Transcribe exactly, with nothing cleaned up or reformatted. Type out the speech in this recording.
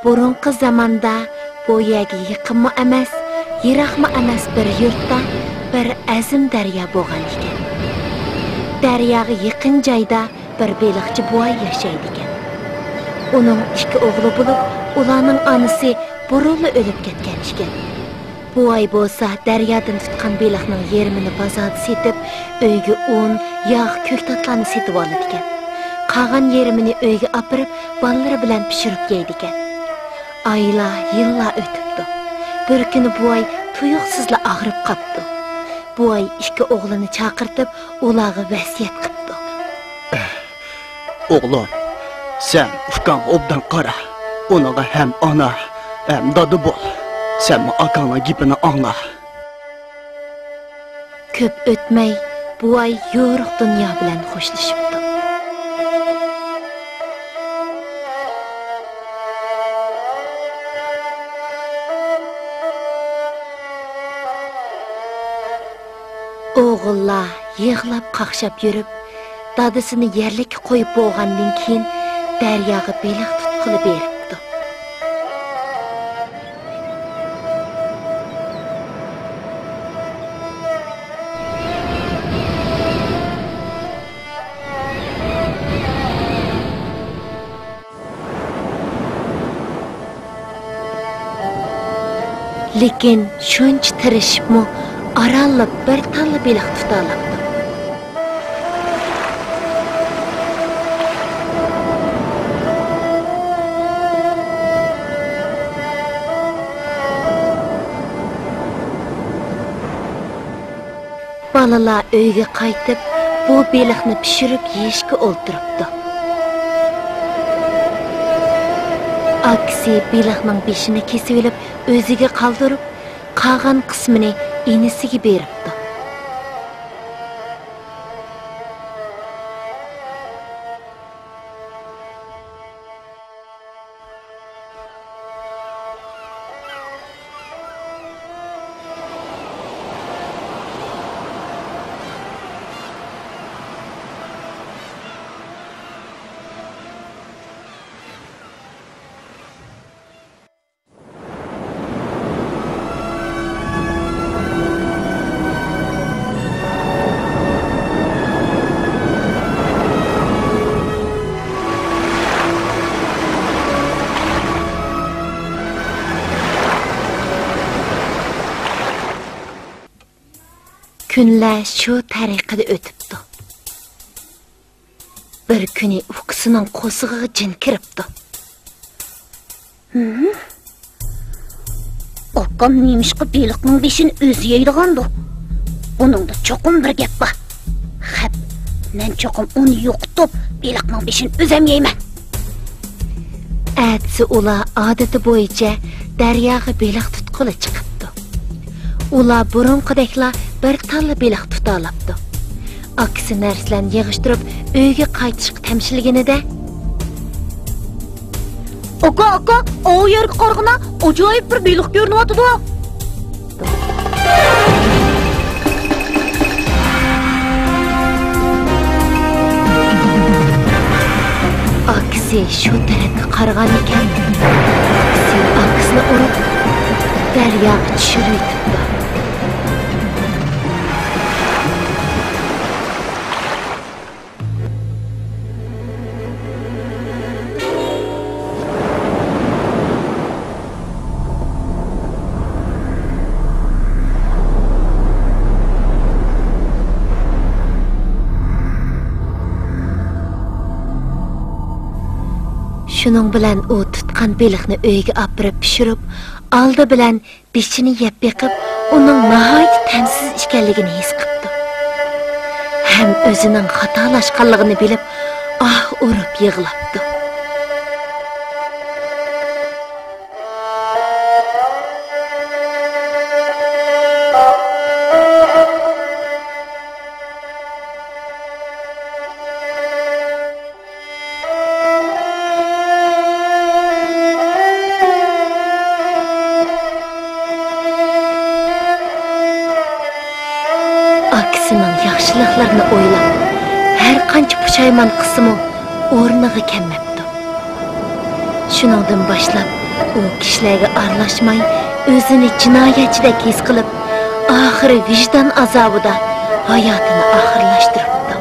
بۇرۇنقى زاماندا بۇ يەرگە يېقىنمۇ ئەمەس، يىراقمۇ ئەمەس بىر يۇرتتا بىر ئەزىم دەريا بولغان ئىكەن. دەرياغا يېقىن جايدا بىر بېلىقچى بوۋاي ياشايدىكەن. ئۇنىڭ ئىككى ئوغلى بولۇپ، ئۇلارنىڭ ئانىسى بۇرۇنلا ئۆلۈپ كەتكەن ئىكەن. بوۋاي بولسا دەريادىن تۇتقان بېلىقنىڭ يېرىمىنى بازاردا سېتىپ، ئۆيگە ئۇن، ياغ، كۆكتاتلارنى سېتىۋالىدىكەن. قالغان يېرىمىنى ئۆيگە ئاپىرىپ، بالىلىرى بىلەن پىشۇرۇپ يەيدىكەن. ئايلار، يىللار ئۆتۈپتۇ. بىر كۈنى بوۋاي تۇيۇقسىزلا ئاغرىپ قاپتۇ. بوۋاي ئىككى ئوغلىنى چاقىرتىپ، ئۇلارغا ۋەسىيەت قىپتۇ. ئوغلۇم، سەن ئۇكاڭغا ئوبدان قارا. ئۇنىڭغا ھەم ئانا، ھەم دادا بول. سەنمۇ ئاكاڭنىڭ گېپىنى ئاڭلا. كۆپ ئۆتمەي، بوۋاي يورۇق دۇنيا بىلەن خوشلىشىپتۇ. ئوغۇللار يىغلاپ-قاقشاپ يۈرۈپ، دادىسىنى يەرلىككە قويۇپ بولغاندىن كېيىن، دەرياغا بېلىق تۇتقىلى بېرىپتۇ. لېكىن شۇنچە تىرىشىپمۇ ئارانلا بىر تاللا بېلىق تۇتالاپتۇ. بالىلار ئۆيگە قايتىپ، بۇ بېلىقنى پىشۇرۇپ يېيىشكە ئولتۇرۇپتۇ. ئاكىسى بېلىقنىڭ بېشىنى كېسىۋېلىپ، ئۆزىگە قالدۇرۇپ، قالغان قىسمىنى ئىنىسىگە بېرىپتۇ. كۈنلەر شۇ تەرىقىدە ئۆتۈپتۇ. بىر كۈنى ئۇكىسىنىڭ قورسىقىغا جىن كىرىپتۇ. ھىم؟ ئاكام نېمىشقا بېلىقنىڭ بېشىنى ئۆزى يەيدىغاندۇ؟ بۇنىڭدا چوقۇم بىر گەپ بار. خەپ، مەن چوقۇم ئۇنى يوقىتىپ، بېلىقنىڭ بېشىنى ئۆزۈم يەيمەن. ئەتىسى ئۇلار ئادىتى بويىچە دەرياغا بېلىق تۇتقىلى چىقىپتۇ. ئۇلار بۇرۇنقىدەكلا بىر تاللا بېلىق تۇتالاپتۇ. ئاكىسى نەرسىلەرنى يىغىشتۇرۇپ، ئۆيگە قايتىشقا تەمشىلگىنىدە، ئاكا، ئاكا، ئاۋۇ يەرگە قارىغىنا، ئاجايىپ بىر بېلىق كۆرۈنۈۋاتىدۇ. ئاكىسى شۇ تەرەپكە قارىغان ئىكەن، ئۇكىسى ئاكىسىنى ئۇرۇپ، دەرياغا چۈشۈرۈۋېتىپتۇ. شۇنىڭ بىلەن ئۇ تۇتقان بېلىقنى ئۆيگە ئاپىرىپ پىشۇرۇپ، ئالدى بىلەن بېشىنى يەپ بېقىپ، ئۇنىڭ ناھايىتى تەمسىز ئىكەنلىكىنى ھېس قىپتۇ. ھەم ئۆزىنىڭ خاتالاشقانلىقىنى بىلىپ، ئاھ ئۇرۇپ يىغلاپتۇ. ئاكىسىنىڭ ياخشىلىقلىرىنى ئويلاپ، ھەر قانچە پۇشايمان قىلسىمۇ، ئورنىغا كەلمەپتۇ. شۇنىڭدىن باشلاپ، ئۇ كىشىلەرگە ئارىلاشماي، ئۆزىنى جىنايەتچىدەك ھېس قىلىپ، ئاخىرى ۋىجدان ئازابىدا ھاياتىنى ئاخىرلاشتۇرۇپتۇ.